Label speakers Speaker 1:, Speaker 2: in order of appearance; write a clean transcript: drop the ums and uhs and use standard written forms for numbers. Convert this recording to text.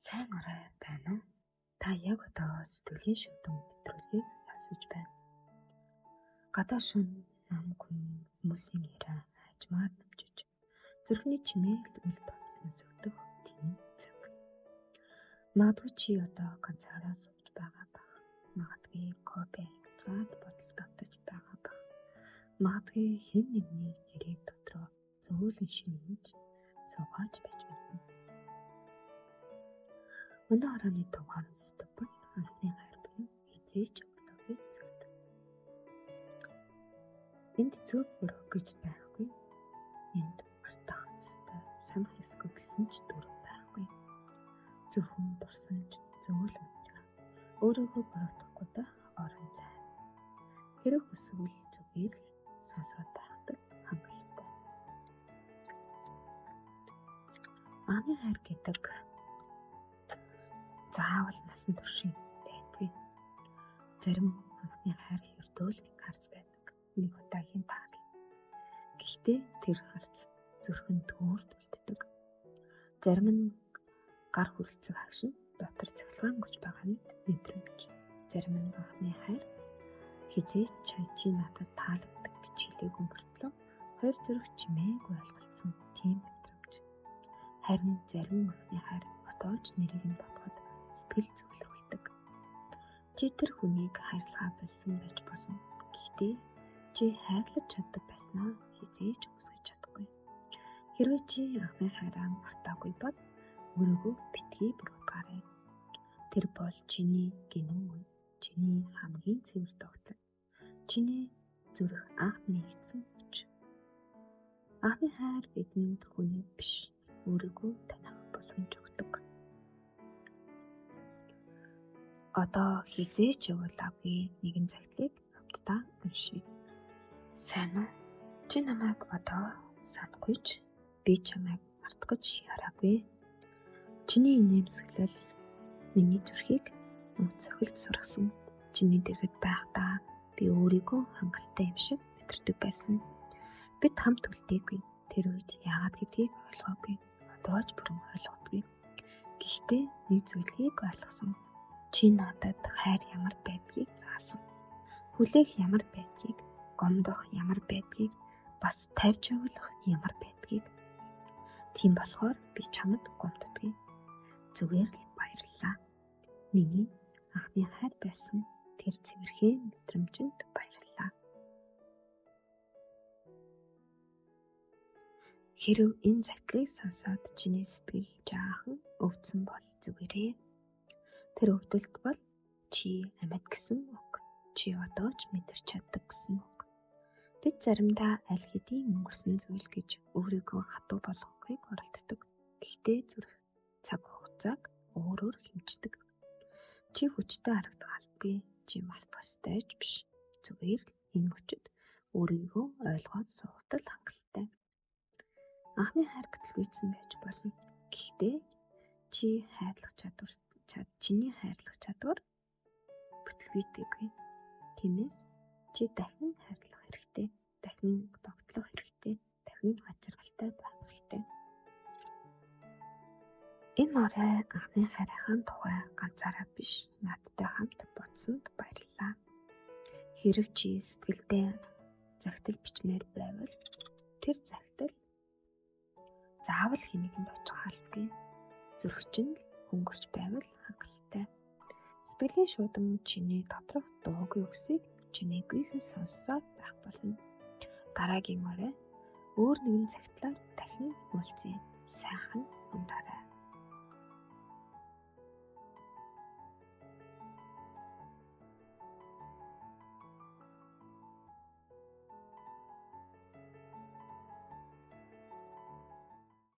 Speaker 1: Сайн орой байна уу? Та яг одоо сэтгэлийн шүдэн нэвтрүүлгийг сонсож байна. Гадаа шөнө нам гүн хүмүүсийн яриа аажмаар намжиж, зүрхний чимээл үл тодсон сөгдөх тийм цаг. Магадгүй чи одоо ганцаараа сууж байгаа бах. Магадгүй кофе ангилгаад бодол давтаж байгаа бах. Магадгүй хэн нэгний гэрээ дотроо зөөлөн шинж суугаач байж болно. Өнөө оройн дугаар сэдэв бол анхны хайр буюу хэзээ ч явуулаагүй зүйл. Энд зөв буруу гэж байхгүй. Энд мартах ёстой, санах ёсгүй гэсэн ч дүрэм байхгүй. Зөвхөн дурсамж, зөөлөн өөрийгөө буруутгахгүй байх орон зай. Хэрэг хүсвэл зүгээр л сонсоод байхад хангалттай. Анхны хайр гэдэг заавал насан туршийн байдгүй. Зарим анхны хайр ердөө л нэг харц байдаг. Нэг удаагийн таарлал. Гэхдээ тэр харц зүрхэн төөрт үлддэг. Зарим нь гар хүрэлцэх хагшин дотор цахилгаан гүж байгаа мэт мэдрэмж. Зарим нь анхны хайр хэзээ ч чи надад таалагддаг гэж хэлээгүй мөртлөө хоёр зүрх чимээгүй ойлголцсон тийм мэдрэмж. Харин зарим анхны хайр одоо ч нэрийг нь бодоход сэтгэл зөөлрүүлдэг. Чи тэр хүнийг хайрлахаа болсон байж болно. Гэхдээ чи хайрлаж чаддаг байснаа хэзээ ч үсгэж чадахгүй. Хэрвээ чи анхны хайраа мартаагүй бол өөрийгөө битгий буруутгаарай. Тэр бол чиний гинэн үн, чиний хамгийн цэвэр тогтол, чиний зүрх анх нэгдсэн хүч. Анхны хайр бидэнд хүнийг биш, өөрийгөө таних боломж өгдөг. Одоо хэзээ ч явуулаагүй нэгэн цагтлыг хамтдаа уншъя. Сайн уу? Чи намайг одоо санахгүй ч би чамайг мартах гэж яраагүй. Чиний инээмсэглэл миний зүрхийг цохилд сургасан. Чиний дэргэд байхдаа би өөрийгөө хангалттай юм шиг мэдэрдэг байсан. Бид хамт үлдээгүй. Тэр үед яагаад гэдгийг ойлгоогүй. Одоо ч бүрэн ойлгодгүй. Гэхдээ нэг зүйлийг ойлгосон. Чи надад хайр ямар байдгийг заасан. Хүлээх ямар байдгийг, гомдох ямар байдгийг, бас тавьж явуулах ямар байдгийг. Тийм болохоор би чамд гомддоггүй. Зүгээр л баярлалаа. Миний анхны хайр байсан тэр цэвэрхэн мэдрэмжинд баярлалаа. Хэрэв энэ загтлыг сонсоод чиний сэтгэл жаахан өвдсөн бол зүгээрээ. Тэр өвдөлт бол чи амьд гэсэн үг. Чи одоо ч мэдэрч чаддаг гэсэн үг. Бид заримдаа аль хэдийн өнгөрсөн зүйл гэж өөрийгөө хатуу болгохыг оролддог. Гэхдээ зүрх цаг хугацааг өөрөөр хэмждэг. Чи хүчтэй харагдах албагүй, чи мартах ёстой ч биш. Зүгээр л энэ мөчид өөрийгөө ойлгоод суухад л хангалттай. Анхны хайр бүтлгүйцсэн байж болно. Гэхдээ чи хайрлах чадвар чиний хайрлах чадвар бүтлгүйтэйгүй. Тиймээс чи дахин хайрлах хэрэгтэй, дахин тогтлох хэрэгтэй, дахин хачиргалтай байх хэрэгтэй. Энэ орой анхны хайрынхаа тухай ганцаараа биш, надтай хамт бодсонд баярлалаа. Хэрэв чи сэтгэлдээ загтал бичмээр байвал тэр загтал заавал хэн нэгэнд очих албагүй. Зүрх чинь л хөнгөрч байвал хангалттай. Сэтгэлийн шуудан чиний доторх дуугүй үгсийг чимээгүйхэн сонссоор байх болно. Дараагийн орой өөр нэгэн цагтлаар дахин уулзъя. Сайхан унтаарай.